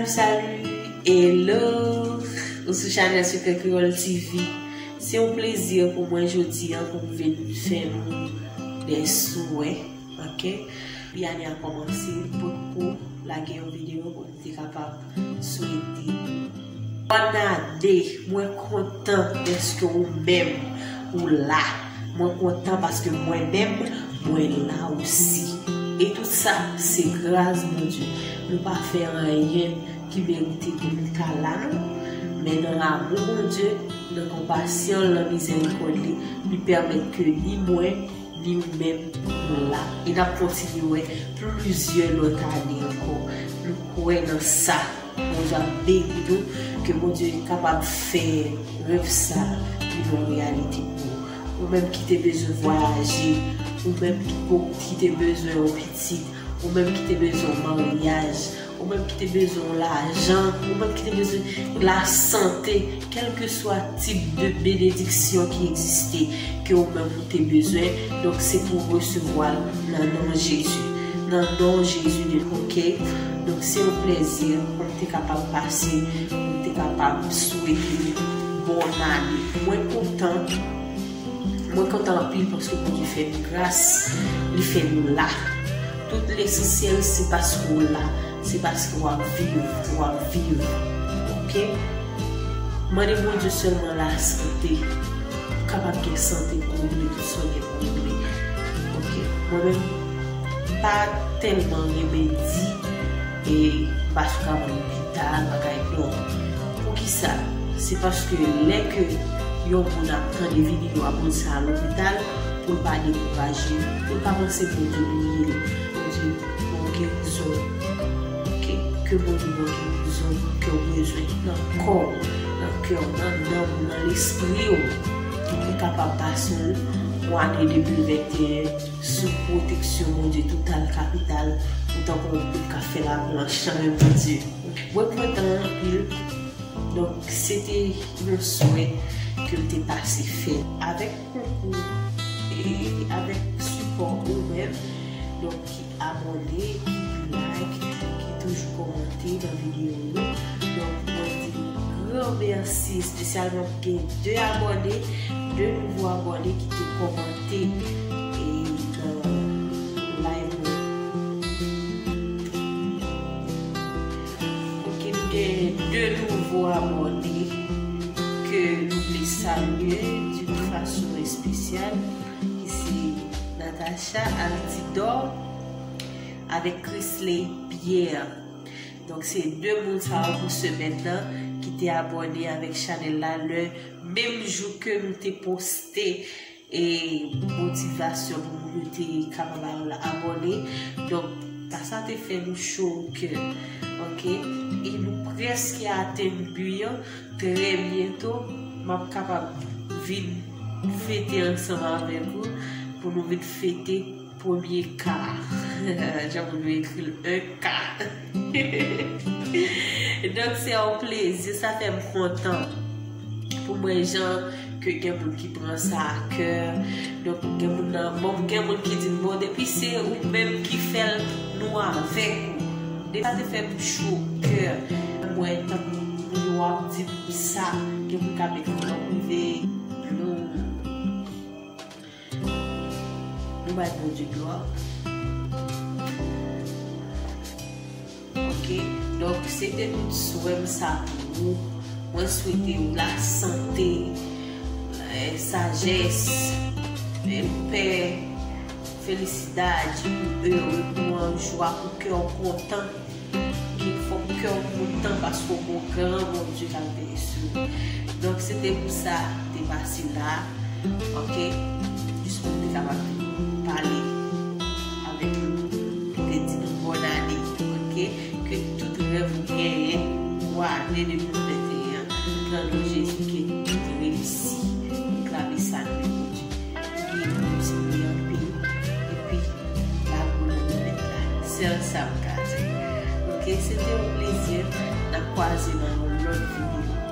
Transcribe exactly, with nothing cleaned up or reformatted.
Salut, salut, hello. Ou sou chanèl Sekrè Kreyòl T V. Se yon plezi pou mwen jodi a pou m vin fè nou de swè, ok? Pi ane a kòmanse, m potko lage yon videyo pou m te kapab swete. Bòn ane, mwen kontan dèske ou menm ou la. Mwen kontan paske mwen menm, mwen la osi. E tout sa, se gras Bondye. Nou pa fè anyen ki merite pou nou ta la, non. Men nan amou Bondye, nan konpasyon l, nan mizerikòd li, li pèmèt ke ni mwen, ni ou menm, nou la. E n ap kontinye wè plizyè lòt ane ankò. Nou kwè nan sa. Bondye ap beni nou, ke Bondye kapab fè rèv sa vin yon reyalite pou ou. Ou menm ki te bezwen vwayaje, ou menm ki, ki te bezwen yon pitit, ou menm ki te bezwen yon maryaj, ou menm ki te bezwen yon lajan, ou menm ki te bezwen lasante, kèlkeswa tip de benediksyon ki egziste, ke ou menm ou te bezwen, donk se pou w resevwa l nan non Jezi. Nan non Jezi de, ok? Donk se yon plezi pou m te kapab pase, pou m te kapab swete nou bòn ane. Mwen kontan, mwen kontan anpil paske Bondye fè nou gras, li fè nou la. Tout lesansyèl se paske w la, se paske w ap viv, w ap viv. Ok? Mande Bondye sèlman lasante, pou w kapab gen sante pou regle tout sa w gen pou regle. Ok? Mwen menm, m pa tèlman renmen di, e, m pa sou ka pran lopital, bagay non. Poukisa? Se paske lè ke yon moun ap tande videyo a, moun sa a lopital, pou l pa dekouraje, pou l pa panse Bondye bliye l. Bondye ba w gerizon. Ok? Ke Bondye ba w gerizon ke w bezwen nan kò w, nan kè w, nan nanm ou, nan lespri w. Pou w kapab pase yon ane de mil venteyen sou pwoteksyon Bondye total kapital, ou tankou yon moun k ap fè laplanch nan men Bondye. Mwen kontan anpil. Donk, se te yon swè ke m te pase fè avèk konkou e avèk sipò ou menm, donk, ki abòne, ki like, ki toujou kòmante nan videyo yo. Donk, mwen di nou gran mèsi, espesyalman gen de abòne, de nouvo abòne ki te kòmante e nan live mwen. Ok, nou gen de nouvo abòne ke nou vle salye d'une façon spéciale, ki se Natacha Altidor avèk Chrisley Pierre. Donk, se de moun sa yo pou semèn nan ki te abòne avèk chanèl la le menm jou ke nou te poste e motivasyon pou moun yo te kapab al abòne. Donk, sa te fè nou cho o kè. Ok? E nou prèske atenn bi an. Trè byento, m ap kapab vin fete ansanm avèk ou, pou nou vin fete premye K. Jan moun yo ekri l, un K. Donk, se yon plezi, sa fè m kontan pou m wè jan ke gen moun ki pran sa a kè. Donk, gen moun nan, bon, gen moun ki di m, bon, depi se ou menm ki fè l, nou avèk ou. Depi sa te fè m cho kè. M wè tankou moun yo ap di m sa, gen moun k ap ekri nan prive. Nou, nou bay Bondye glwa. Ok, donk se te tout swè m sa pou ou. Mwen swete ou lasante, eh, sajès, eh, pè, felisidad, pou ere, pou an jwa, pou kè w kontan. Ki fòk kè w kontan paske w gon gran Bondye k ap veye sou ou. Donk, se te pou sa, te pase la, ok? Jis pou m te kapab vin pale avèk nou, pou te di nou bòn ane, ok? Ke tout rèv ou genyen pou ane de mil venteyen an, nan non Jezi, ke tout reyisi. Reklame sa nan men Bondye. Priye pou nou, Senyè, anpil. Epi, lakou nan remèd la. Sèl sa m ka di. Ok, se te yon plezi. N ap kwaze nan yon lòt videyo.